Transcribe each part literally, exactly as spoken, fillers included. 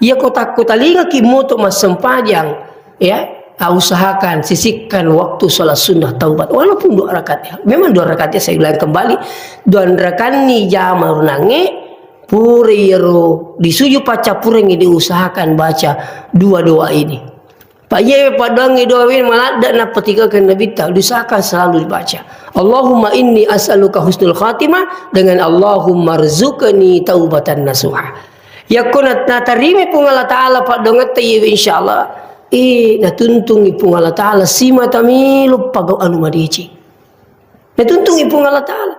Iya ko takko talingaki moto massempajang, ya, ah, usahakan sisihkan waktu sholat sunnah taubat. Walaupun dua rakaat, ya. Memang dua rakaat, ya, saya ulang kembali. Dua rakaat ni jama runangnge, pura iyaro di sujud paccappurengnge diusahakan baca dua doa ini. Pak, iya, paddoangngi doa ini maladde nappa tiga ke Nabitta, diusahakan selalu dibaca. Allahumma inni as'aluka husnul khatimah dengan Allahumma rzuqni taubatan nasuha. Yakko na-, natarimai Puang Allah Ta'ala paddoangetta iyewe, insyaallah, eh, natuntungi Puang Allah Ta'ala simata melo pagau anu madeceng. Natuntungi Puang Allah Ta'ala.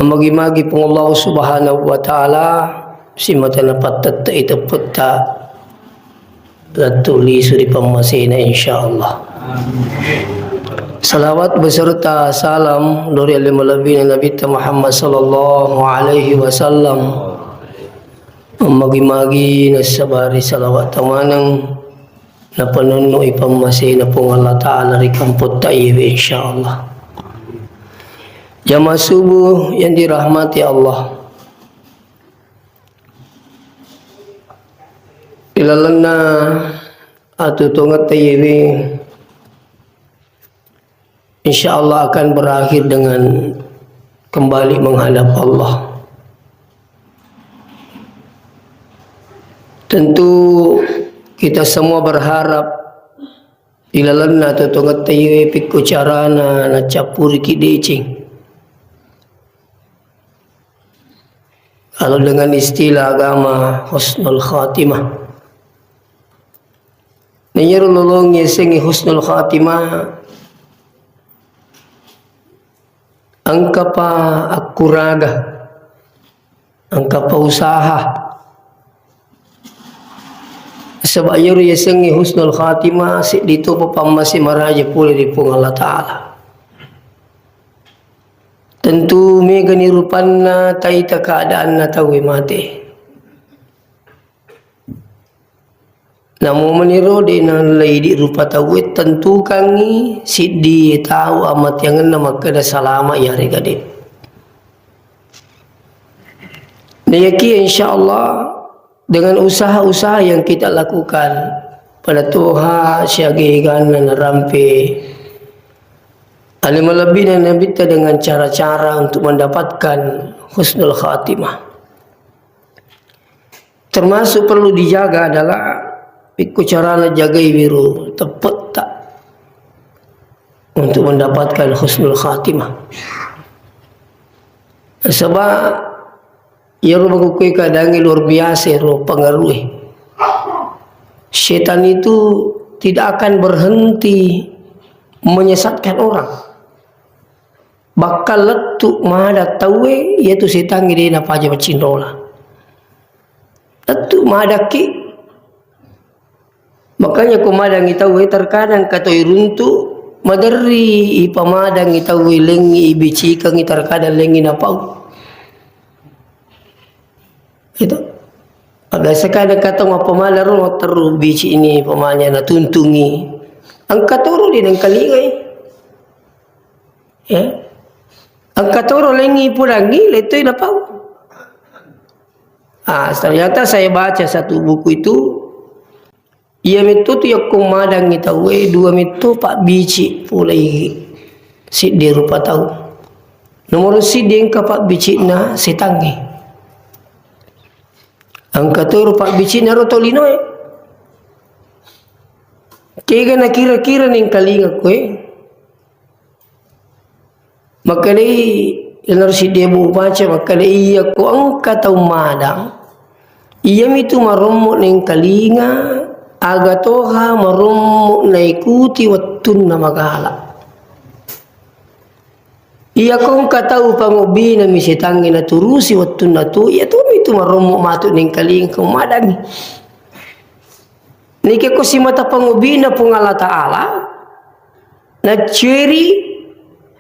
Magi-magi Puang Allah Subhanahu wa Ta'ala, simata napattette'i teppetta lettu lisu ri pammasena, insyaallah. Salawat beserta salam dori ale malebbina Nabitta Muhammad sallallahu alaihi wasallam. Magi-magi nassabari salawat tamaneng napanonno'i pammasena Puang Allah Ta'ala ri kampotta iyewe, insyaallah. Jamaah subuh yang dirahmati Allah. Ilalenna atuo tongetta iyewe, insyaallah akan berakhir dengan kembali menghadap Allah. Tentu kita semua berharap ilalenna atuo tongetta iyewe pekko carana nacappuriki deceng. Kalau dengan istilah agama, husnul khatimah. Nah, iyaro lolongnge yasengnge husnul khatimah, engkapa akkuraga, engkapa usaha. Saba' iyaro yasengnge husnul khatimah, seddi topa pammase maraja pole ri Puang Allah Ta'ala. Tentu megani rupanna taita keadaanna tauwe mate. Namu meniro de' nalleidi rupa tauwe, tentukangngi siddi tau amateangenna makkeda salama' iyarega de'. Nayakia insyaallah dengan usaha-usaha yang kita lakukan, pada toha siaga eganna narampe ale malebbina Nabitta dengan cara-cara untuk mendapatkan husnul khatimah. Termasuk perlu dijaga adalah pekko carana jagai wiro teppetta untuk mendapatkan husnul khatimah. Sebab iyaro makkukue keadaangnge luar biasa ro pengaruhe. Setan itu tidak akan berhenti menyesatkan orang. Bakka lettu mada tauwe, iyatu setangnge de' napaja macinrola. Lettu madakki. Makanya ko madangngi tauwe, terkadang katoi runtu, maderri ipamadangngi tauwe, lengngi ibicikangngi, terkadang lengngi napau. Itu. Biasa kadang kata mappamala ro, terru bici ini pamanya natuntungi. Engka toro di nengkalingai. Ya. Engka toro lengngi pudangngi, letoi napau. Ah, ternyata saya baca satu buku itu, iya metto tu yakko madangngi tauwe, dua metto pabbici pulai siddi rupa tau. Nomoro siddi engka pabbicina setangnge. Engka toro pabbicina ro tolinoe. Kega nakira-kira nengkalinga koe. Makkedai, iyanaro siddi bu baca, makkedai, iya ko engka tau madang, iyamitu marommo nengkalinga, aga toha marommo naikuti wettunna magala. Iya ko engka tau pangobbina mi setangnge naturusi wettunna tu, iya tomitu marommo matu nengkalinga ko madangngi. Nike ko simata pangobina Puang Allah Ta'ala, nacceri,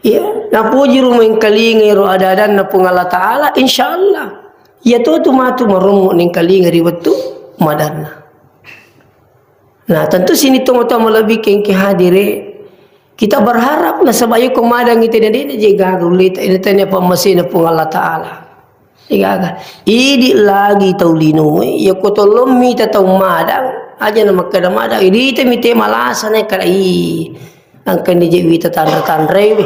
ya, napoji rumengkalinga ro ada-adanna Puang Allah Ta'ala, insyaallah, iya to tu matu marommo nengkalinga ri wettu madanna. Nah, tentu sini tomatoa malebbi kengke hadire, Kita berharap nasaba iyako madangngi tena dena je gaga ulleta, ina tena pammasena Puang Allah Ta'ala. Degaga. Idi lagi tau linoe, iyako tolong mita tau madang, aja na makkeda madang, idi te mite malasa na kada i. Angkani je wita tanra-tanrai we.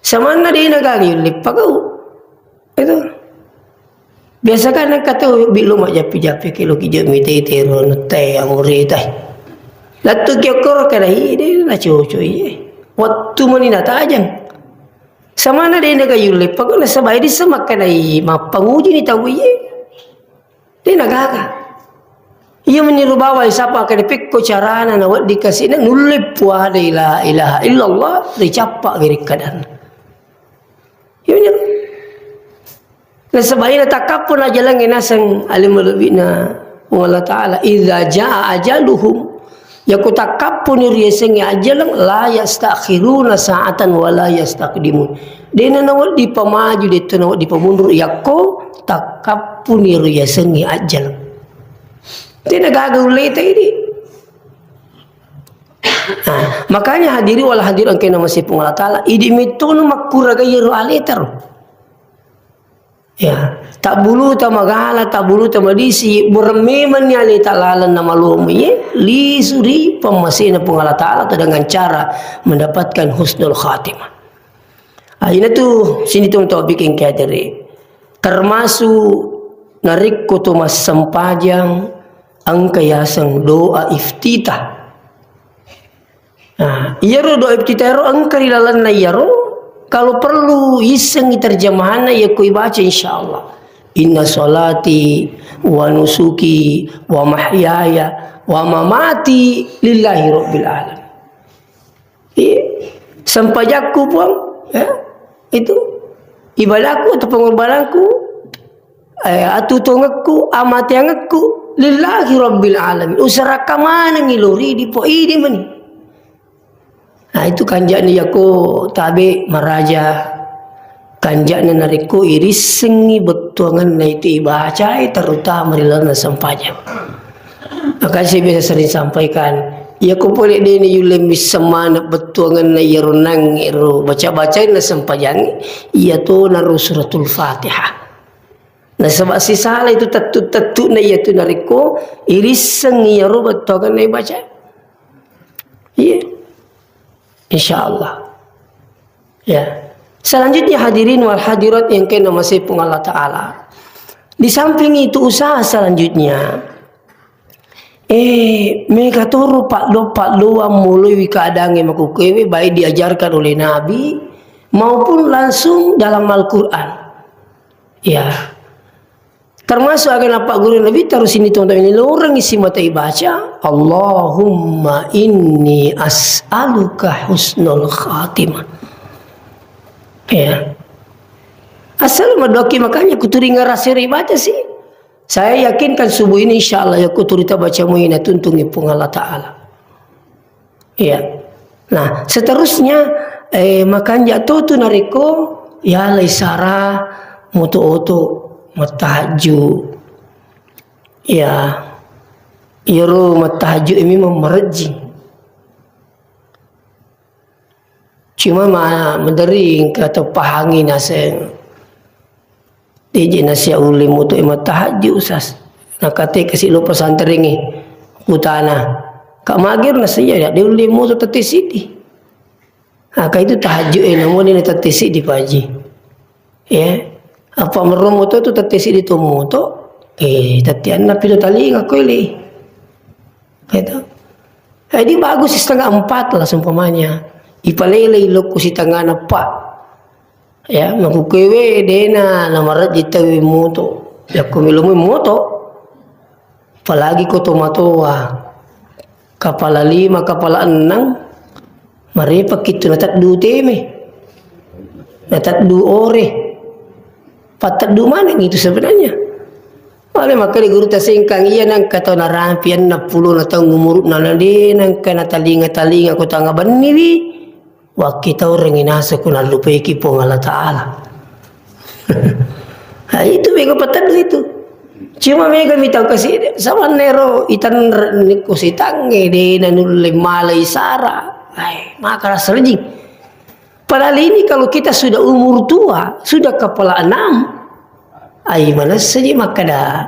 Samanna dena gaga yulle pagau. Itu. Biasa kan engka tau billu majjapi-japi ki lo ki je mite tero nette amurita. Lattu ki okkoro kada i de na coco iye. Wattu mani natajang. Samanna de na gayulle pagau nasaba idi samakkeda i mappanguji ni tau iye. De na gaga. Iya meniru bawai sapa kada pekko carana na wedding kasina nulle puade la ilaha illallah ricappa gerikkadang. Iya meniru. Nasaba ina takkappuna ajalangnge naseng alim malebbi'na Puang Allah Ta'ala, "Idza jaa ajaluhum." Yako takkappuni riasengnge ajaleng, "La yastakhiruna sa'atan wa la yastaqdimun." Dena nawedding pamaju, detto nawedding pamunru, yako takkappuni riasengnge ajaleng. Dena gaga ulleta idi. Nah, makanya hadiri wal hadir engkae namasei Puang Allah Ta'ala, idi mettono makkuraga iyaro aletaro. Ya, tabbuluta magala, tabbuluta madisi, bureng memanni aleta laleng namalomo iye, lisu ri pammasena Puang Allah Ta'ala atau dengan cara mendapatkan husnul khatimah. Ah, ina tu sini tu topik yang kaya tadi. Termasuk narekko to massempajang engka yaseng doa iftitah. Nah, iyaro doa iftitah ero engka ri lalenna iyaro, kalau perlu issengi terjemahanna yakko ibaca insyaallah. "Inna salati wa nusuki wa mahyaya wa mamati lillahi rabbil alamin." Iya. Sempajakku, Puang, ya, itu ibadahku atau pengorbananku, eh, atutungekku, amateangekku, lillahi rabbil alamin. Usarakka manengi lori di po ini meni. Nah, itu kanjani yako tabe maraja kanjana narekko irissengi bettuanganna itu ibacai, terutama ri lalenna sempajang. Maka saya biasa sering sampaikan, iya ko pole dene yulle misseng maneng bettuanganna iyaro nangnge ro baca-bacainna sempajang, iya to naro suratul Fatihah. Nasaba sisala itu tettu-tettu'na iyatu narekko irisseng iyaro bettuanganna ibaca. Iya. Insyaallah. Ya. Selanjutnya hadirin wal hadirat yang kena masih pun Allah Ta'ala. Di samping itu usaha selanjutnya, eh, mega toro paddo-paddoang mulai keadaannya makukewe baik diajarkan oleh Nabi maupun langsung dalam Al-Quran. Ya. Termasuk aga napagguru Nabi, terus ini teman-teman ini, loreng isi mata ibaca, "Allahumma inni as'aluka husnul khatimah." Ya. Asal madoki makanya kuturi ngarasiri baca sih. Saya yakinkan subuh ini insyaallah ya kuturi tabaca muina tuntungi Puang Allah Ta'ala. Iya. Nah, seterusnya, eh, makanja to tu narekko yalai sara moto-oto, matahajju. Iya. Iyaro matahajju e memang marejjing. Cuma ma-, maderi engka to pahangi naseng. Deje nasia ulle moto e matahajju, Ustaz. Nakate kasi lo pesantren e. Kutana. Kak Magir nasia ya, de ulle moto tette sidi. Aka itu tahajju e namoni na tette sidi paji. Ya. Apa merro moto tu tette sidi to moto. Eh, tette anna pilo talinga ko ile. Itu. Jadi bagus setengah empat lah seumpamanya. Ipalele lokku setengah empat. Ya, makukewe dena namarejji tauwe moto. Yakko melomo moto. Apalagi ko tomatoa. Kapala lima, kapala enneng. Marepakki tu nateddu teme. Nateddu ore. Pateddu maneng itu sebenarnya. Male makkeda guru tasengkang iya nangka tau narampi enneng pulo na taung umuru'na na de nangka natalinga-talinga ko tanga benniwi. Wakkitaurengngi naseng ko nallupaiki Puang Allah Ta'ala. Nah, itu mega pateddu itu. Cuma mega mitau kasi samanna ero itanre nikku sitangnge de nanulle malai sara. Ai, maka rasa rejing. Padahal ini kalau kita sudah umur tua, sudah kepala enam, ai, manessa ji makkeda,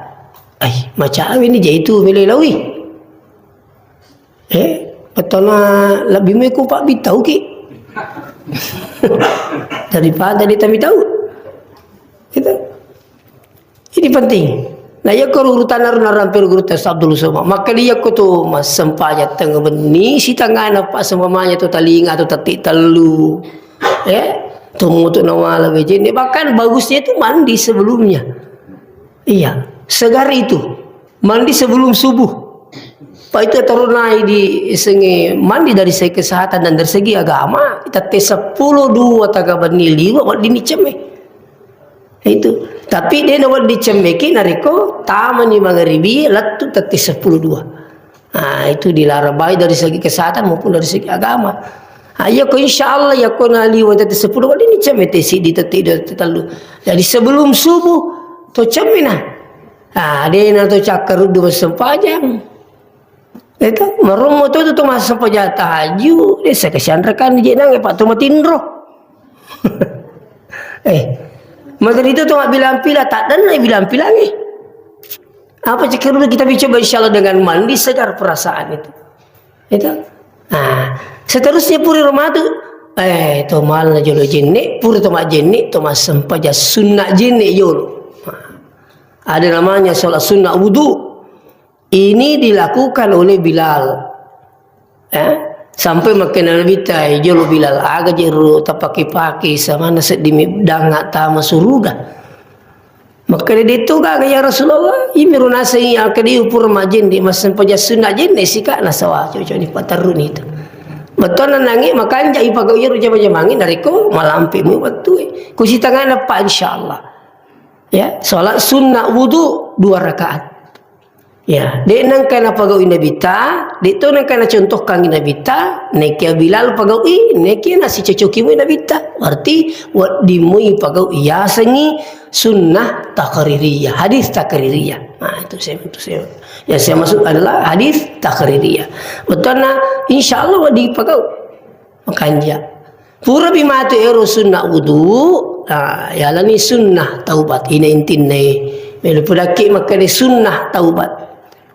ai, macawe ni jaitu mele lawi. Eh, betona lebih meko Pak Bitau ki. Daripada dia tami tahu. Gitu. Ini penting. Nah, iya ko urutan narampe guru tes Abdul Somad. Maka dia ko tu massempajang tengah benni, sitengahna pas seumpamanya tu talinga tu tetti tellu. Eh, tu mutu nawala bejenne. Bahkan bagusnya itu mandi sebelumnya. Iya, segar itu. Mandi sebelum subuh. Pak itu terunai di segi mandi dari segi kesehatan dan dari segi agama, kita tes sepuluh dua taga benni liwa, wedding dicemme. Itu. Tapi de' nawedding cemmeki narekko tamani mangaribi lettu tette seppulo dua. Nah, itu dilarang baik dari segi kesehatan maupun dari segi agama. Nah, iya ko insya Allah iya ko naliwa tette seppulo dua, wedding cemme tette siddi, tette dua, tette tellu. Jadi sebelum subuh to cemmina. Nah, de' na to cakkaruddu massempajang. Itu, marummu tu, tu, tu massempajang tahajud, de' sa kasihan rekan je' nang, Pak, tu matinro. Eh, magari itu tu bilang pila, tak dan bilang pilang, eh. Apa cekar dulu kita coba insya Allah dengan mandi segar perasaan itu. Itu. Nah, seterusnya pura rumah tu, eh, to mal na jolo jenne, pura to majenne, to massempajang sunnah jenne jolo. Nah, ada namanya sholat sunnah wudu. Ini dilakukan oleh Bilal. Eh, sampai makkeda Nabitta, "Eh, jolo Bilal, aga je ro tapake-pake, samana seddimi danga tama suruga." Makkeda, "De' to gaga, ya Rasulullah, imi ro naseng iya kedi pura majenne, massempajang sunnah jenne sika nasawa, cocok ni paterru ni itu." Bettuanna nange makanja ipagau iyaro jama-jamange narekko malampe mu wettue. Ku sitengana, Pak, insyaallah. Ya, sholat sunnah wudu dua rakaat. Ya, de' nengka napagaui Nabitta, de' to nengka nacontohkangngi Nabitta, nekia Bilal pagaui, nekia nasicocoki mui Nabitta. Berarti wedding mui pagaui yasengngi sunnah takririyah, hadis takririyah. Nah, itu saya, itu saya. Yang saya maksud adalah hadis takririyah. Bettuanna, insya Allah wedding pagau. Makanja. Purapi matu ero sunnah wudu, ah, yalani sunnah taubat. Ina intinna e. Melo pudakki makkeda sunnah taubat.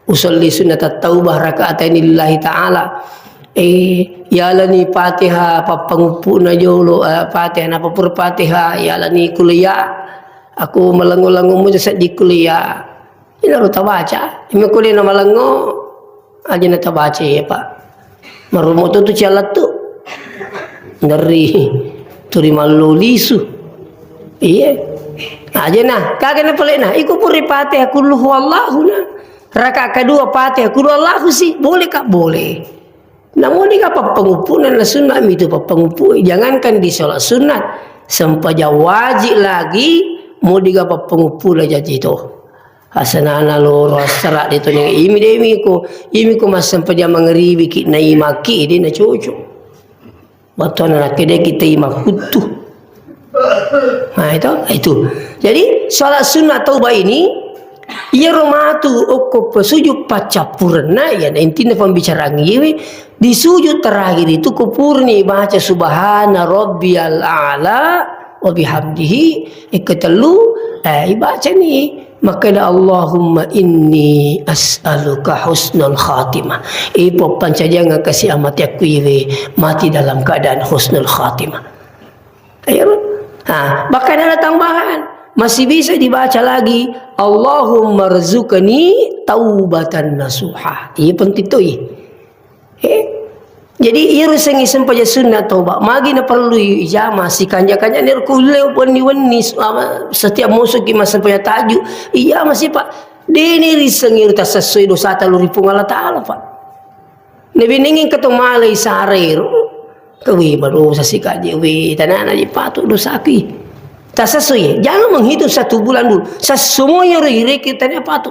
Usolli sunnat taubah rakaataini lillahi ta'ala. Eh, yalani Fatihah, pappanguppuna jolo, eh, Fatihah, napa pura Fatihah, yalani kuliah. Aku malengo-lengo muja seddi kuliah. Iyaro tabaca, imi ko de' namalengo, aja natabaca iya, Pak. Marumo tu tu cialattu. Dari turi mallo lisu. Iya. Aja nah, kaga na pale nah, iko pura Fatihah kullu huwallahu nah. Rakaat kedua Fatihah kullu huwallahu sih, boleh, Kak? Boleh. Namu dega pappanguppuna na sunnah mitu pappanguppu. Jangankan di sholat sunnah, sempajang wajib lagi, mu dega pappanguppu la jaji to. Asanana loro assara de' to neng imi de' miko, imi ko massempajang mangaribi ki na imaki de' na cocok. Wattuanna nakkeda kita imakuttu. Nah, itu, itu. Jadi, sholat sunnah taubah ini, iyaro matu okko pesujud paccappurenna, ya, nah, intinna pembicaraan iyewe, di sujud terakhir itu kupurni baca subhana rabbiyal a'la wa bihamdihi, ikketellu, eh, ibacani. Makkeda, "Allahumma inni as'aluka husnul khatimah." Ipo pancajangeng kasi amatiakku iwe mati dalam keadaan husnul khatimah. Ayo. Nah, bahkan ada tambahan. Masih bisa dibaca lagi, "Allahumma rzuqni taubatan nasuha." Iya penting tuh, iya. Eh, jadi iyaro sengngi sempajang sunnah taubat, magi naperlu ijama, sikanja-kanja niro kulle wenni-wenni, selama, setiap musuki massempajang tahajud, ijama si, Pak. Deni risengngi tasessoi dosata lao ri Puang Allah Ta'ala, Pak. Nabenengeng keto malai sarero, kewe madosa sikaje, we, tanana je patu dosaki. Tasessoi, jangan menghitung satu bulan dulu. Sessomo iyaro ireke tania patu.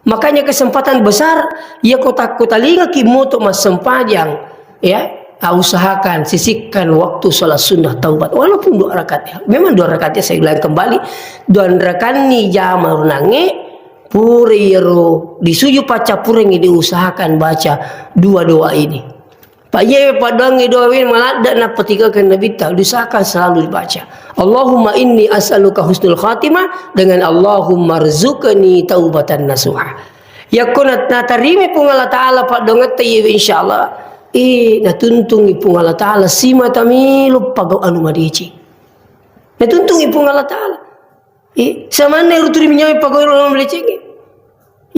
Makanya kesempatan besar, iya ko takko talingaki moto massempajang, ya, ah, usahakan sisihkan waktu sholat sunnah taubat, walaupun dua rakaat, ya. Memang dua rakaat, ya, saya ulang kembali, dua rakaat ni jama runange, pura iyaro di sujud paccappurengngi diusahakan baca dua doa ini. Pak, iya, paddoangngi doa we maladde' nappa tiga ke Nabitta, diusahakan selalu dibaca. Allahumma inni as'aluka husnul khatimah dengan Allahumma rzuqni taubatan nasuha. Yakko na-, natarimai Puang Allah Ta'ala paddoangetta iyewe, insyaallah, eh, natuntungi Puang Allah Ta'ala simata melo pagau anu madeceng. Natuntungi Puang Allah Ta'ala. Eh, samanna ero tuli minyawa pagau anu madeceng.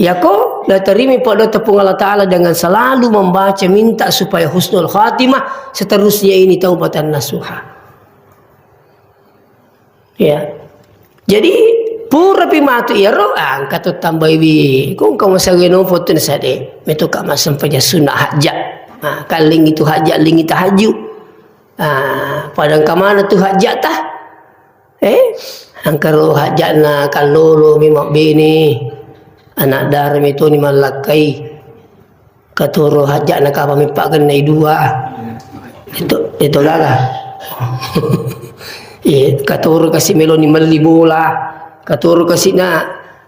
Yako, natarimi paddoa Puang Allah Ta'ala dengan selalu membaca, minta supaya husnul khatimah, seterusnya ini taubatan nasuha. Ya. Jadi, pura pi matu iyaro, ah, engka to tambaiwi. Ko engka masageno foto na sade. Metu ka massempajang sunna hajat. Ah, kalling itu hajat, lingi tahajud. Ah, pada engka mana tu hajat tah? Eh, engka ro hajatna kallolo mi mabbene. Anak dara metoni mallakkai. Katoro hajatna kapang mi paggennai dua. Itu, itu gaga. Eh, katoro kasi meloni melli bola. Katoro kasi na,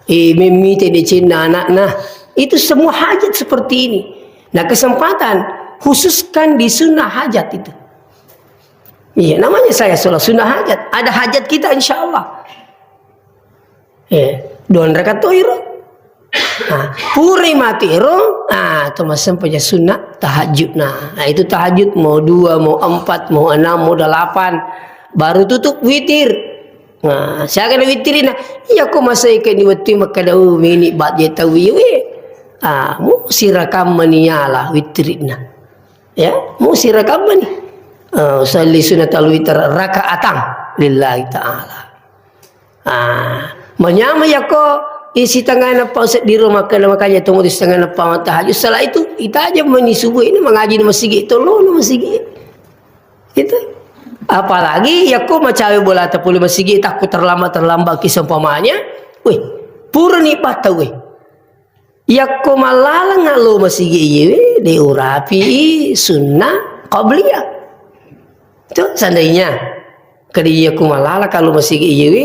eh, memmite decenna anakna. Itu semua hajat seperti ini. Nah, kesempatan khususkan di sunnah hajat itu. Iya, namanya saya sholat sunnah hajat. Ada hajat kita, insya Allah. Eh, dua rakaat to iro. Nah, purai matu iro, ah, to massempajang sunnah tahajud. Nah, nah, itu tahajud mau dua, mau empat, mau enam, mau delapan. Baru tutup witir. Nah, siaga na witirina? Iya, ko masai ke ni wettu makkada, "Oh, mini bak je tau iye we." Ah, mu sirakam mani yala witirina. Ya, mu sirakam mani. Ah, usalli sunnatal witr raka'atan lillahi ta'ala. Ah, manyama yako isi tengahna pa useddiro makkada, makanya tunggu di setengah pa tahajud. Setelah itu, ita aja mani subuh ini mengaji di masigi, tolong di masigi. Itu. Apalagi yako macawe bola tapuli masigi, takut terlambat, terlambat ki seumpamanya. Weh, pura ni patau, weh. Yakko mallalang lo masigi iyewe, de urapi sunnah qabliyah. Itu seandainya, kadi yakko mallalang lo masigi iyewe,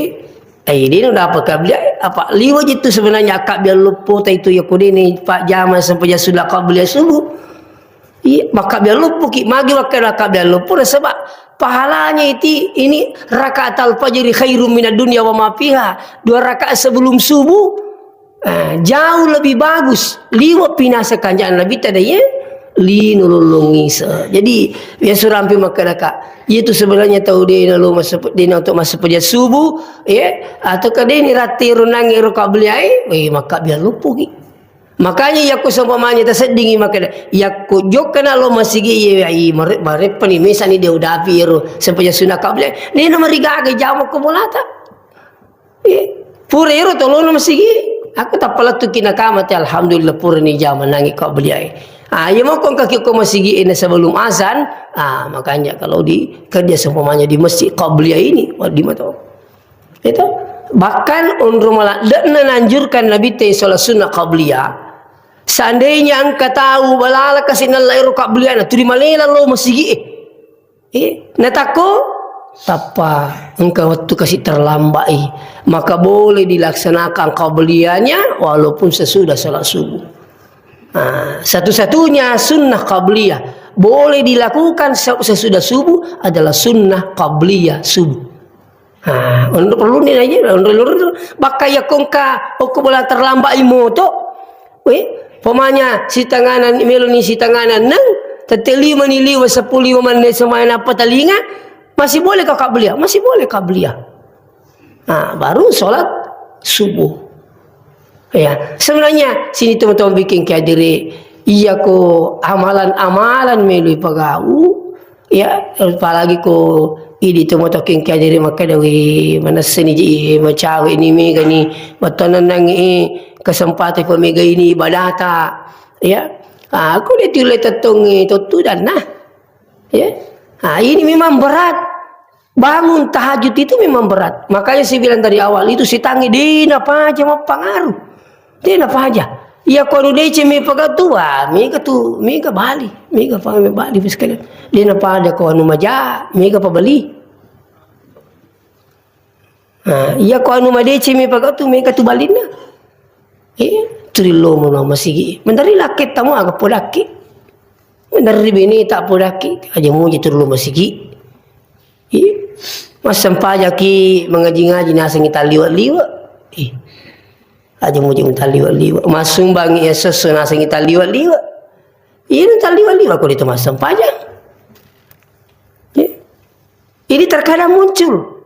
eh, de no dapat qabliyah, apa liwa je tu sebenarnya akabbiang loppo ta itu yakko de ni pajama sempajang sunnah qabliyah subuh. Iya, makabbiang loppo ki, magi makkada akabbiang loppo, nasaba pahalanya iti, ini rakaatal fajri khairum minad dunya wa ma fiha. Dua rakaat sebelum subuh, ah, jauh lebih bagus. Liwa pinasa kanjaan Nabi tadi ya, lino lolong isa. Jadi, biasa rampi makkada ka, iya tu sebenarnya tau de na lo masa, de na untuk masa pajak subuh, ya, atau ka de ni rati runangi ro qabliyah, eh, makabbiang loppo ki. Makanya yakko seumpamanya taseddingi makkeda, yakko jokkana lo masigi iye, ai, mare-, mareppani mesani de udapi ero sempajang sunnah qabliyah. Nena marigaga jama ko bolata. Eh, pura ero tolono masigi. Aku tappalettuki nakamate, alhamdulillah pura ni jama nangi qabliyah. Ah, iya mako engka ki ko masigi ena sebelum azan. Ah, makanya kalau di kerja seumpamanya di masjid qabliyah ini, wah, di mata. Itu. Bahkan onro maladde'na nanjurkan Nabi te sholat sunnah qabliyah. Seandainya engka tau balala kasi nalla ero qabliyah, na tuli malela lo masigi e. Eh, natakko tappa engka wettu kasi terlambat i, maka boleh dilaksanakan qabliyahnya walaupun sesudah sholat subuh. Ah, satu-satunya sunnah qabliyah boleh dilakukan se-, sesudah subuh adalah sunnah qabliyah subuh. Ha, onro perlu ni aja, onro loro. Bakka yakko engka okko bola terlambat i moto. Weh, pemanya sitangana, meloni sitangana neng, tette lima ni liwa, seppulo lima menit semaya nappa talinga, masih boleh kau qabliyah? Masih boleh qabliyah. Nah, baru sholat subuh. Ya, sebenarnya sini teman-teman bikin kadiri, iya ko amalan-amalan melui pagau, ya, apalagi ko idi teman-teman bikin kadiri makkeda we manessani ji macawe ni mega ni, mattanennang, eh, kesempatan ko mega ini ibadata, ya. Ah, aku de tule tettongi tottudanna. Ya. Ah, ini memang berat. Bangun tahajud itu memang berat. Makanya saya bilang dari awal, itu setangnge de napaja mappangaruh. De napaja. Iya ko anu deceng mi pagau tu, ah, mega tu, mega bali. Mega pa, mega bali sekalian. De napaja ko anu maja, mega pabali. Nah, iya ko anu madeceng mi pagau tu, mega tu balinna. Eh, tuli lo mo na masigi. Mentari lakke tamu aga podakki. Nerri bene tak podaki, aja muji turu lo masigi. Iya. Massempajaki mengaji-ngaji nasengi taliwa-liwa. Ih. Aja muji taliwa-liwa. Massumbangi ya sesso nasengi taliwa-liwa. Iya, taliwa-liwa ko itu massempajang. Iya. Ini terkadang muncul.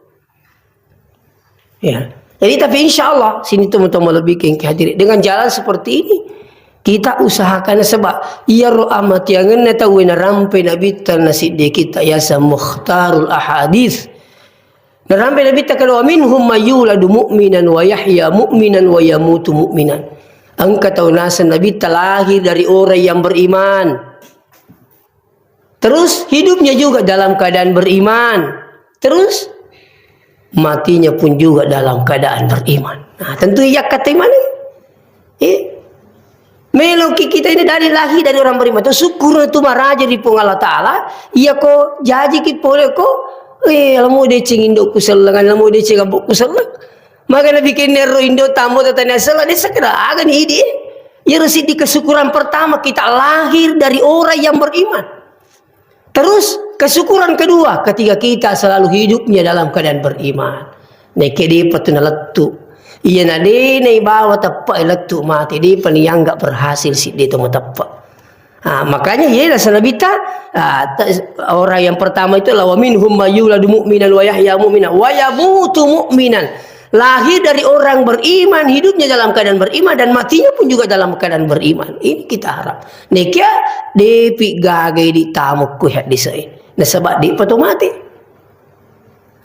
Ya. Jadi, tapi insya Allah, sini teman-teman lebih ke hadiri. Dengan jalan seperti ini, kita usahakan sebab iya ro amatiangenna tau narampe Nabitta nasiddi kita yasa mukhtarul ahadith. Narampe Nabitta kada, "Wa minhum mayyuladu mu'minan wa yahya mu'minan wa yamutu mu'minan." Engka tau naseng Nabitta lahir dari orang yang beriman. Terus hidupnya juga dalam keadaan beriman. Terus matinya pun juga dalam keadaan beriman. Nah, tentu iya kata iman. Eh, meloki kita ini dari lahir dari orang beriman. Tuh syukur itu maraja di Puang Allah Ta'ala. Iya ko jaji ki pole ko. Eh, lamu deceng indokku sellengan, lamu deceng ambokku selleng. Maka nabikin nero indo tambo tatanya sellengan. Ini segera akan ini. Iya, siddi kesyukuran pertama kita lahir dari orang yang beriman. Terus, kesyukuran kedua, ketika kita selalu hidupnya dalam keadaan beriman. Nekke depa tu nalettu. Iya na de naibawa teppe lettu mati, depa nianggap berhasil siddi tu mateppe. Ah, makanya iya nasa Nabitta, ah, ta-, orang yang pertama itu adalah wa minhum mayyuladu mu'minan wa yahya mu'minan wa yamutu mu'minan. Lahir dari orang beriman, hidupnya dalam keadaan beriman, dan matinya pun juga dalam keadaan beriman. Ini kita harap. Nekia depi gagai di tamu ku hadis e. Nasaba depa to mate.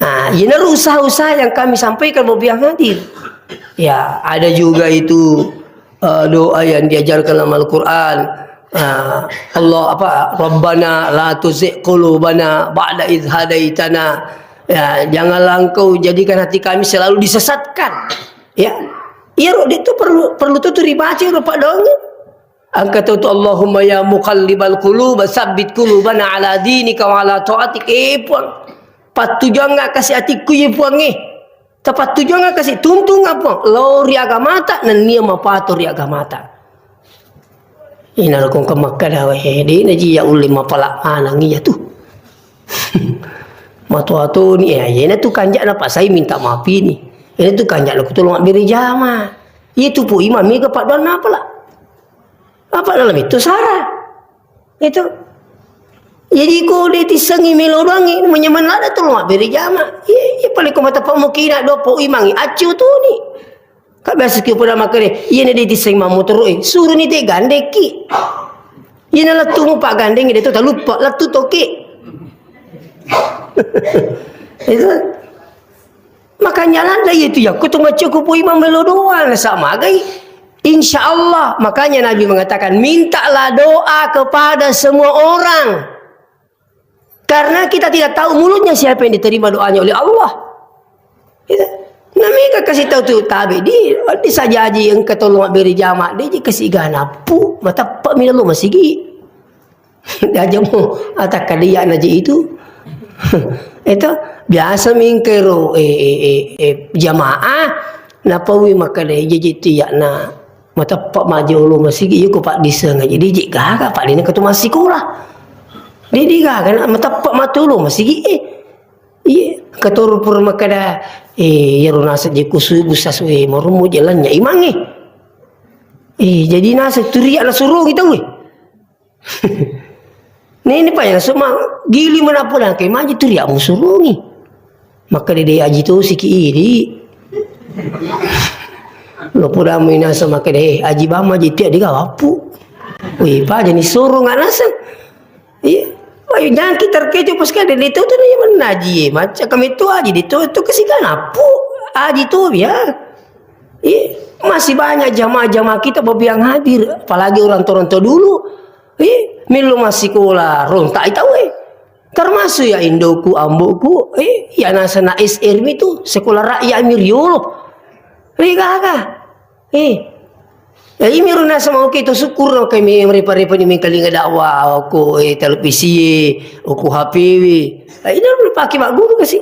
Nah, ini usaha-usaha yang kami sampaikan mau biang hadir. Ya, ada juga itu, eh, doa yang diajarkan dalam Al-Quran. Eh, Allah apa, "Rabbana la tuzigh qulubana ba'da idh hadaitana." Ya, janganlah engkau jadikan hati kami selalu disesatkan. Ya. Iya, ro, itu perlu, perlu tuh, tuh dibaca, ro, Pak Dong. Angka tau tu, "Allahumma ya muqallibal qulub, tsabbit qulubana ala dinika wa ala taatik." Eh, Puang. Pattujuang kasi atikku, ye Puang, eh. Tapattujuang kasi tuntung, Puang. Lao ri agamata, nennia mapato ri agamata. Ina rokong ke makkada, weh, de na ji ya ulle mapala manang iya tu. Matoa toni, eh, iyana tu kanja'na pasai minta maaf ini. Iyana tu kanja'na kutolong mabbere jama. Iya tu po imam mega paddoanna apa la? Apa dalam itu sara? Itu. Jadi ko de tissengi melo doangi, menyaman lada tu lo mabbere jama. Iya, iya, paling ko mata pamukina do po imangi, accu tuni. Ka biasa ki pada makkeda, iya na de tissengi mammotoro e, suruni te gandekki. Iya na lettu mu pak gandeng de to taluppa, lettu toke. Itu. Makanya lada iya tu ya, ko tu macco ko po imang melo doa, na sa magai. Insya Allah, makanya Nabi mengatakan, "Mintalah doa kepada semua orang." Karena kita tidak tahu mulutnya siapa yang diterima doanya oleh Allah. Gitu. Nah, mega kasih tahu tu tabe di, di sajaji engka tolong mabbere jama, de ji kasi gana pu, matappa mi lo masigi. Aja mo atakkadia na je itu. Itu biasa mingkero, eh, eh, eh, eh, jamaah, napawi makkeda, "Jaji tiya na mateppa majolo masigi, iko paddiseng aja." Diji gaga, paddina ketu massikola. Didi gaga, na mateppa matolo masigi, eh. Iya, katoro pura makkeda, eh, iyaro naseng je kusubu sasue, marumu jalannya imange. Eh, jadi naseng turia nasurungi tau, eh. Nini pa ya, semua gili mana pulang ke maji tu ria musurungi. Maka dede aji tu siki iri. Lo pulang mina sama ke de aji bama aji tiak diga wapu. Wih, pa jadi surung anak naseng. Iya. Wah, jangan kita terkecoh pas kan dede tu tu dia menaji. Macam kami tu aji di tu tu kesikan apu. Aji tu ya. Iya, masih banyak jamaah-jamaah kita babi yang hadir, apalagi orang tua-orang tua dulu. Iya, melo massikola rontak i tau, eh. Termasuk ya indoku, amboku, eh, ya nasana S R mi tu, sekolah rakyat mi riolo. Ri gaga. Eh. Ya, imi ro nasama oke to syukur no kami meripa-ripa ni mengkalinga dakwah, oku, eh, televisi, oku H P W. Eh, ini ro pake mak guru kasi.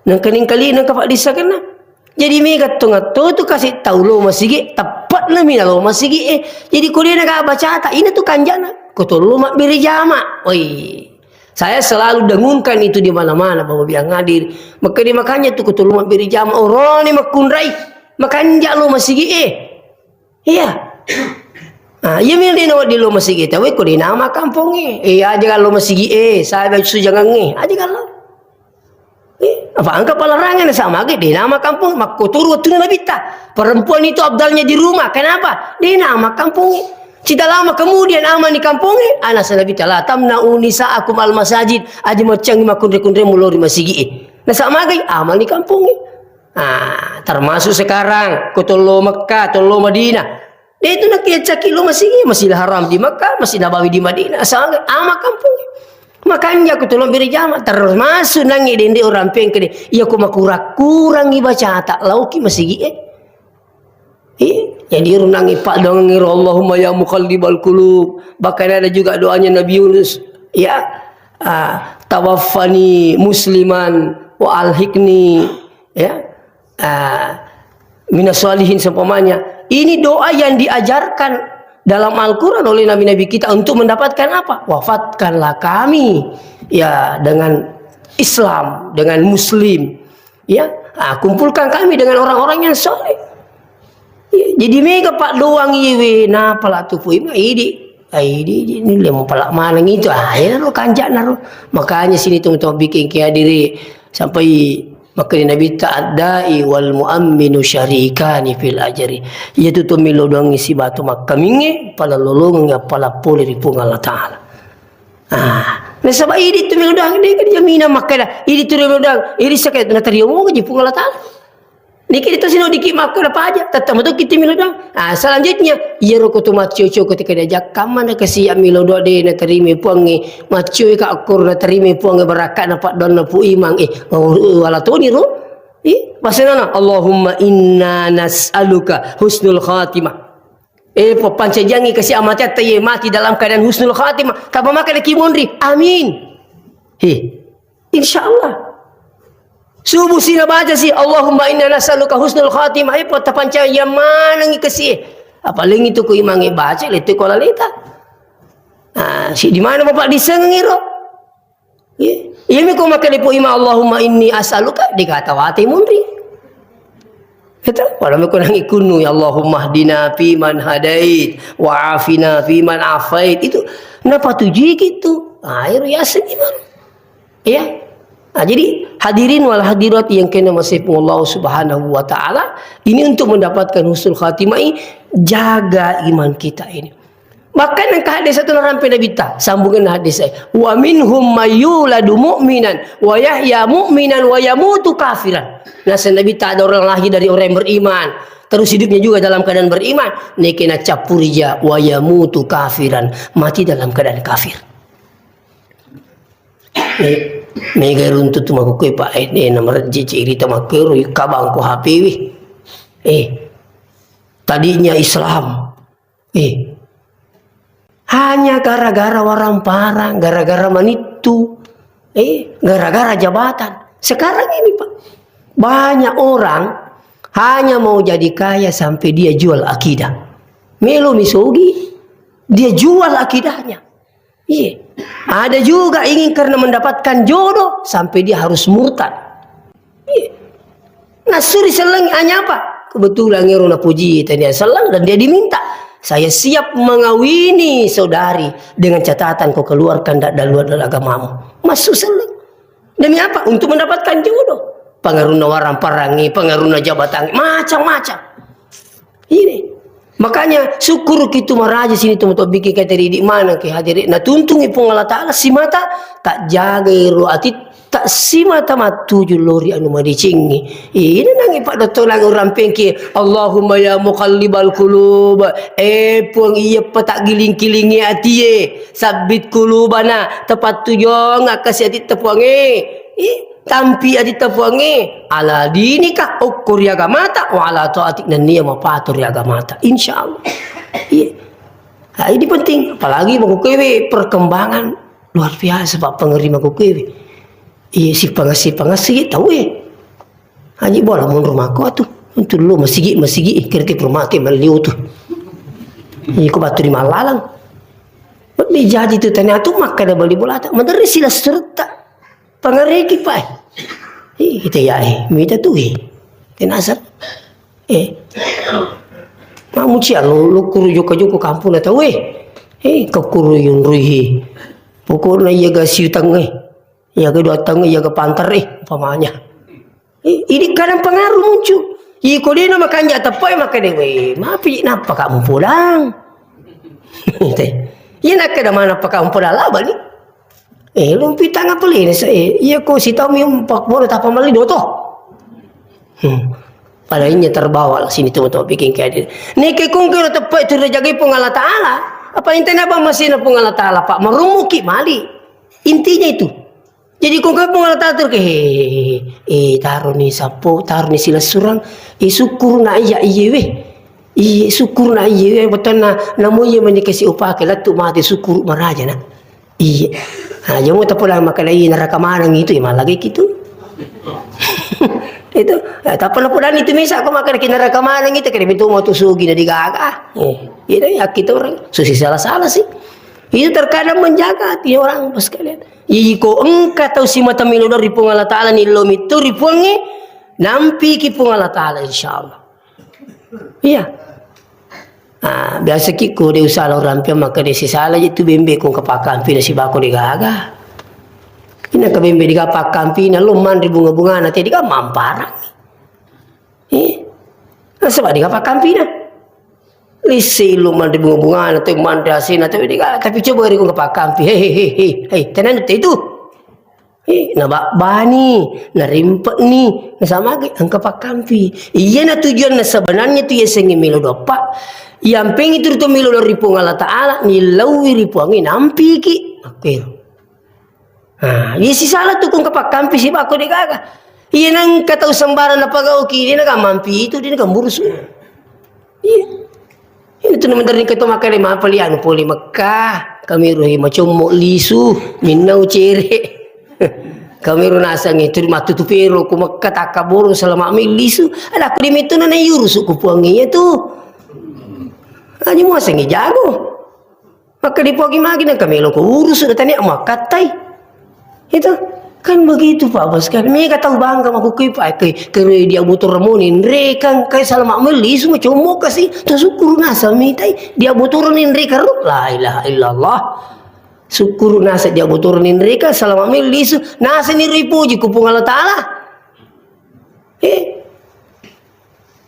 Nengka ningkali, nengka paddissakenna. Jadi mega tongatto tu kasi tau lo masigi, teppa'na mi na lo masigi, eh. Jadi ko de na ga bacata, ina tu kanjana. Ko tollo mabbere jama. Oi. Saya selalu dengungkan itu di mana-mana, Bapak Ibu yang hadir. Maka di makanya tu ko tollo mabbere jama, orone makkunrai. Makanja lo masigi e. Iya. Ah, iya mi de' nawedding lo masigi e. Tapi ko de' nama kampong e. Eh, aja lo masigi e. Saya baca sujangan e. Aja lo. Eh, apa engka palarangan sama ge, de' nama kampong, makkotoro wettuna Nabitta. Perempuan itu afdalnya di rumah. Kenapa? De' nama kampong. Tidak lama kemudian ama ni kampong, ana sa Nabitta, "La tamna'u nisa'akum al masajid." Aja macang makkunre-kunre mulori masigi e. Nah, sama ge ama ni kampong. Ah, termasuk sekarang, ko tollo Mekah, tollo Madinah. De' tu nakiyaccaki lo masigi, Masjidil Haram di Makkah, Masjid Nabawi di Madinah, asal ama kampong. Makanja ko tolong beri jama, termasuk nangi dende orang pengke de, iya ko makurang-kurangi bacata, lauki masigi e. Iya, jadi runangi paddoangi ro, Allahumma ya muqallibal qulub. Bahkan ada juga doanya Nabi Yunus, ya, ah, tawaffani musliman wa alhiqni, ya, ah, minas salihin seumpamanya. Ini doa yang diajarkan dalam Al-Quran oleh nabi-nabi kita untuk mendapatkan apa? Wafatkanlah kami, ya, dengan Islam, dengan Muslim, ya. Ah, kumpulkan kami dengan orang-orang yang soleh. Iya, jadi mega paddoang iye we, napala tu pui ma idi. Ai, idi, idi, ini lemo pala maneng itu. Ah, ya lo kanjak naro. Makanya sini teman-teman bikin ke hadiri sampai makanya Nabi ta adai wal mu'amminu syarikani fil ajri. Iya tu tu milo doang isi batu makkaminge, pala lolong ya pala pole ri Puang Allah Ta'ala. Ah, nasaba idi tu milo doang de' kan jaminan makkeda. Idi tu milo doang, idi sakit na tariomong ji Puang Allah Ta'ala. Niki itu sino diki makkeda paja, tetap metu kitu milo doang. Ah, selanjutnya, iyaro ko tu maccio-cio ketika diajak, kamma na kasi milo doang de' na terima puangnge, maccio ka akor na terima puangnge barakka na paddoanna pu imang, eh, oh, oh, wala toni ro. Ih, pasenana, Allahumma inna nas'aluka husnul khatimah. Eh, pa-, pancajiangngi kasi amatiatta ye mati dalam keadaan husnul khatimah. Taba maka deki monri. Amin. He. Insya Allah. Subuh sina baca si, Allahumma inna nas'aluka husnul khatimah. Eh, pa tapancajiang manengi kasi. Apalagi itu ku imangnge baca, lettu ko lalita. Ah, si di mana Bapak disengengi ro? Iya. Iya mi ko makkeda pu imang Allahumma inni as'aluka, de' kata wate munri. Kata, wala mi ko nangi kunnu, ya Allahumma hdina fi man hadait, wa afina fi man afait. Itu, napatujui gitu. Ah, ero yaseng imang. Iya. Nah, jadi hadirin wal hadirat yang kena masih Allah Subhanahu wa Ta'ala, ini untuk mendapatkan husnul khatimah, jaga iman kita ini. Bahkan engka hadis satu narampe Nabitta, sambungan hadis e. "Wa minhum may yuladu mu'minan, wa yahya mu'minan, wa yamutu kafiran." Naseng Nabitta ada orang lahir dari orang yang beriman, terus hidupnya juga dalam keadaan beriman. Neke nacappuri ja, "Wa yamutu kafiran," mati dalam keadaan kafir. Eh, mega runtu tu makkukue, Pak, eh, eh, namarejje cerita makkero, kabang ko H P wi. Eh, tadinya Islam, Eh, hanya gara-gara waramparang, gara-gara manittu, eh, gara-gara jabatan. Sekarang ini, Pak, banyak orang hanya mau jadi kaya sampai dia jual akidah. Melo misogi, dia jual akidahnya. Iya. Ada juga ingin karena mendapatkan jodoh sampai dia harus murtad. Iya. Nassuri selleng, hanya apa? Kebetulan ero napuji tania selleng dan dia diminta. "Saya siap mengawini saudari dengan catatan kau keluarkan da-, dari luar dari agamamu." Masuk selleng. Demi apa? Untuk mendapatkan jodoh. Pengaruhna warang parangi, pengaruhna jabatan, macam-macam. Ini. Makanya, syukur kitu maraja sini tu, matobbiki kata didik mana ke hadiri. Nah, tuntungi Puang Allah Ta'ala, simata, tak jaga ro ati, tak simata matuju lori anu madicingi. Ini nangi Pak Doktor nangi orang pengki, "Allahumma ya muqallibal qulub." Eh, Puang, iya petak giling-kilingi atie. Sabbit qulubana, tepat tujong, akkasi ati tepuange. Ih, Tampi ati tapuangnge, ala dinika, okko ri agamata, wa ala taatik, nennia mapato ri agamata. Insya Allah. Iya. Nah, ini penting, apalagi makkukkuewe perkembangan luar biasa, Pak, pengeri makkukkuewe. Iya, sipangasi-pangasi tau e. Haji bola mundur mako atu. Untuk lo masigi, masigi, kerti permake meliu tu. Iya, ko batu di Mallalang. Lebbi jaji tu tania tu makkeda bali bolata. Maderri silessuretta. Pangareki, Pak. Eh, kita ya, eh, mita tu, eh. Tenasa. Eh. Mamuci lo, lo kuru joko-joko kampung na tau, eh. Eh, kekuru yunrui, eh. Pokokna iya ga siutang, eh. Iya ga dua tang, iya ga pantar, eh, umpamanya. Eh, ini kadang pengaruh muncul. Iko dena makanja teppai maka dewe. Mapi nappa kamu pulang. Iya nakkeda mana pa kamu pulang laba ni. Eh, lumpi tanga pelini sa, eh, iya ko sitaumi empat puluh tapa mali doto. Hmm. Pada inya terbawa lah sini tu, tu bikin kayak dia. Neke kungkiro tepai tu jagai Puang Allah Ta'ala. Apa intinya apa masih Puang Allah Ta'ala, Pak? Merumuki mali. Intinya itu. Jadi kungkiro Puang Allah Ta'ala terke, eh, eh, eh, taro ni sapo, taro ni silessurang, eh, syukur na iya, iya weh. Iya, syukur na iya weh, betul na, namu iya mani kasi upake, latu mati syukur maraja na. Iya. Nah, jamu tapola makkeda iya neraka maneng itu, ya malah kayak gitu. Itu, eh, tapola podani itu misa ko makkeda ki neraka maneng itu, kira itu mau tu sugi na digaga. Eh, itu ya kita orang, susi salah-salah sih. Itu terkadang menjaga hati orang, Bos sekalian. Iko engka tau simata melo dari Puang Allah Ta'ala ni lo mitu ri Puangnge, nampiki Puang Allah Ta'ala, insya Allah. Iya. Ah, biasa ki ko de usala orang pia maka de sisala je tu bembe ko kepakampi na sibako de gaga. Ina ke bembe de gaga pakampi na lo manri bunga-bunga na te de gaga mamparang. Eh? Nasaba de gaga pakampi na. Lisi lo manri bunga-bunga na te manri asina te de gaga, tapi coba ri ko kepakampi. Hei, hei, hei, hei, hei, tenang te itu. Eh, na ba-, bani, na rimpe'ni, na samage, engka pakkampi. Iyana tujuanna sebenarnya tu yasengnge melo doppa. Yampeng itu tu melo ri Puang Allah Ta'ala, nilaui ri Puangnge, nampiki. Makkero. Nah, iya sisala tu ko engka pakkampi sibako de gaga. Iya nengka tau sembarang napagauki, de naga mampi itu, de naga murusu. Iya. Ini tu namandaring keto makkeda mapali anu poli Mekah. Kami ruhi macommo lisu, minnau cere. Kami ru nasang itu matutu pero ku Mekah takaboro selama mi lisu. Ada aku di mitu na yurusu ku Puang iya tu. Ani muasangi jago. Maka dipogi magi na kamelo ko urusu na tania makattai. Itu kan begitu, Pak Bos, kan. Mega tau bangga makukui, Pak, ke, ke dia botoro moni nrekang, kai salama melisu macommo kasi. Tu syukur nasa mitai dia botoro ni nrekang ro. La ilaha illallah. Syukur nasa dia botoro ni nrekang salama melisu. Nasa ni ripuji ku Puang Allah Ta'ala. Eh,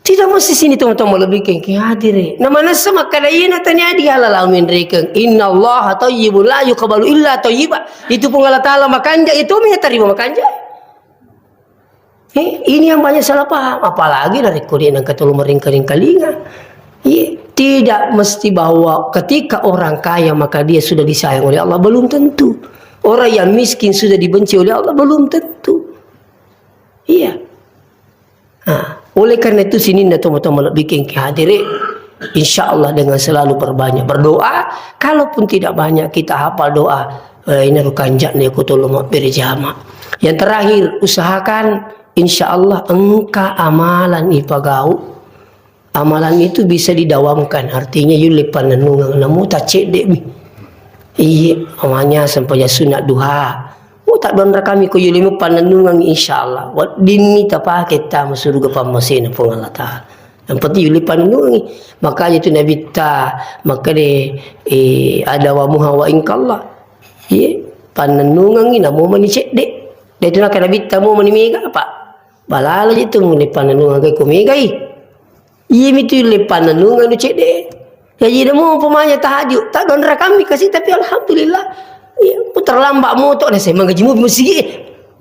Tidak mesti sini teman-teman lebih kengke hadire. Na manessa makkada iyana tania dihalala menrekeng. Inna Allah tayyibun la yuqbalu illa tayyiba. Itu Puang Allah Ta'ala makanja, itu mi tarima makanja. Eh, ini yang banyak salah paham. Apalagi dari kode nang katolu meringkaling kalinga. Iya, tidak mesti bahwa ketika orang kaya maka dia sudah disayang oleh Allah. Belum tentu. Orang yang miskin sudah dibenci oleh Allah. Belum tentu. Iya. Nah, oleh karena itu sininna tomatoa malebbi kengke hadire, insya Allah dengan selalu perbanyak berdoa, kalaupun tidak banyak kita hafal doa, eh, ina rukanjak neko tolo mabbere jama. Yang terakhir, usahakan insya Allah engka amalan ipagau. Amalan itu bisa didawamkan, artinya yulle pannennungeng namo taccedde mi. Iye, amanya sempajang sunat duha. Oh, tak don rakami ko yuli mupannennungengngi, insyaallah. Weddinni tapake tama suruga pammasena Puang Allah Ta'ala. Yang penting yuli pannennungengngi. Makanya itu Nabi ta, makanya, eh, ada wa muha wa ingkallah. Iye, pannennungengngi namo mani cedde. Dan itu naka Nabi ta mo mani mega apa? Balala itu muni pannennungeng ko megai. Iyami tu le pannennungeng nu cedde. Jaji namo umpamanya tahajud, tak don rakami kasi, tapi alhamdulillah. Iya, ku terlambat moto na saya mangaji mu masigi.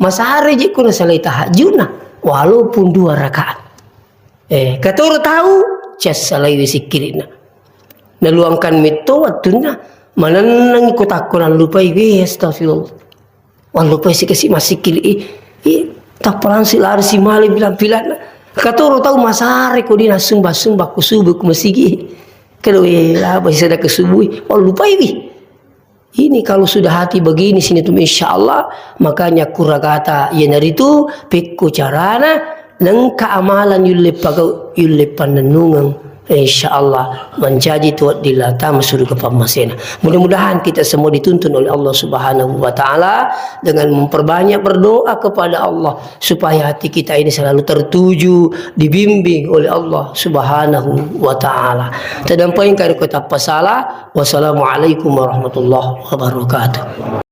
Masare je ku nasalai tahajud na, walaupun dua rakaat. Eh, katoro tahu, cas salai sikkirina. Naluangkan metto wattunna, manenneng ko takko nallupai, weh, astagfirullah. Wallupai sikasi massikkili, i, i, tappa langsung lari si male bilang-bilang. Katoro tau masare ko di nasumba-sumba ku subuh ku masigi. Kalo, eh, apa sih sadaka subuh? Wallupai wi. Ini kalau sudah hati begini sini tu, insya Allah, makanya kuragata iyanaritu pekko carana nengka amalan yulle pagau, yulle pannennungeng Insya Allah mancaji tu wedding lao tama surga pammasena. Mudah-mudahan kita semua dituntun oleh Allah Subhanahu wa Ta'ala dengan memperbanyak berdoa kepada Allah supaya hati kita ini selalu tertuju, dibimbing oleh Allah Subhanahu wa Ta'ala. Tadampai engka ero tappa sala. Wassalamualaikum warahmatullahi wabarakatuh.